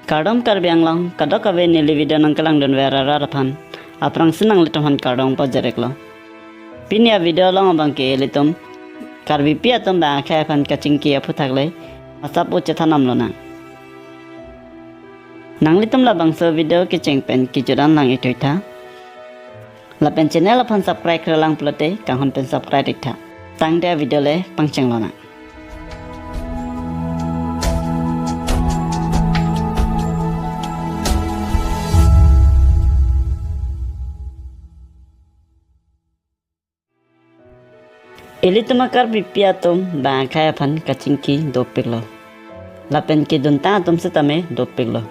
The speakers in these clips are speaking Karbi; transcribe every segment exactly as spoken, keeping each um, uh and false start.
Kardom Karbi Anglong, kadokave neli video nangkelangdunver arat aphan aphrangsi nanglitum aphan kardom pajirlo. Pini a-video along abangke ilitum Karbipi atum bang akhei aphan kachingki aphuthak le masap u chethan damlonang. Nanglitum labangso video kecheng pen kejut an lang-ik tha. Lapen channel aphan subscribe kre lang pulote kanghon pen subscribe-ik tha. Tangte a-video le pangchenglonang. Ilitum a-Karbipi atum bang akhei aphan kachingki dopiklo. Lapen keduntang atum setame dopiklo.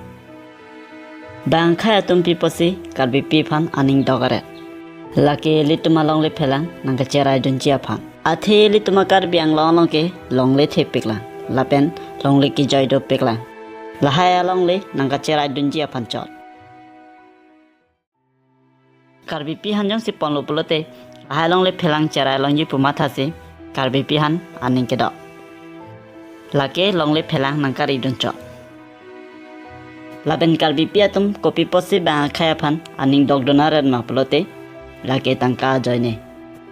Bang akhei atum pi apotsi Karbipi aphan aning dok-aret? Lake ilitum alongle phelang nangkacheraidunji aphan. Athe ilitum a-Karbi Anglong along ke longle thepiklang lapen longle kejoi dopiklang. Lahai alongle nangkacheraidunji aphan chot. Karbipi aphan jongsi ponlo pulote lahai alongle phelang cherai longji pu mathasi Karbipi aphan aning kedok. Lake longle phelang nangkaridun chot. Lapen Karbipi atum kopi apotsi bang akhei aphan aning dokdun-aret ma pulote lake tangka ajoine.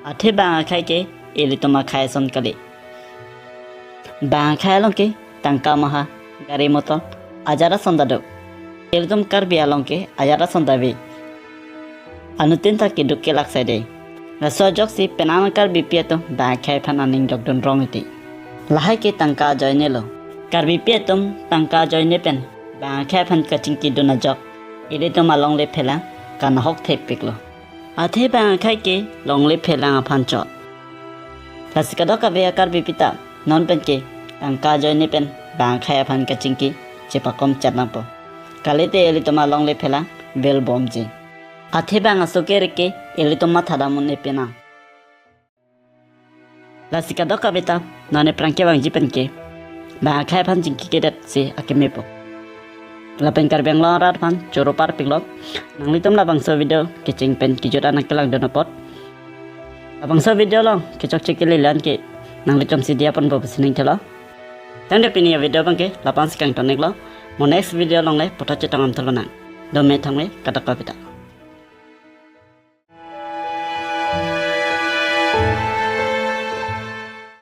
Athe bang akhei ke ilitum akhei ason kali. Bang akhei along ke tangka maha, gari motor ajat ason ta do. Ilitum Karbi along ke ajat ason ta ave. Anuttin ta keduk kelak sai dei. Laso ajoksi penang Karbipi atum bang akhei aphan aning dokdun rong iti. Lahai ke tangka ajoine lo. Karbipi atum tangka ajoine pen bang akhei aphan kachingkidun ajok ilitum alongle phelang kanahok thepiklo. Athe bang akhei ke longle phelang aphan chot. Lasi kadokave a-Karbipi ta non pen ke tangka ajoine pen bang akhei aphan kachingki chepakom chet nangpo. Kalite ilitum alongle phelang vel bomji. Athe bang aso kerek ke ilitum mathadam un-e penang. Lasi kadokave ta non aphrang kevangji pen ke bang akhei aphan chingki kedet si akemepo. Lapen Karbi Anglong arat aphan choro parpiklo. Nanglitum labangso video kecheng pen kejut an nangkelangdun apot, labangso video along kechokche kele lan ke nanglitum si diya ponpo pusi ning thelo. Tangte pini a-video abangke la-an si kangton-iklo. Mo next video along le puthot chetong damthu lonang. Dome thangme kadokave ta.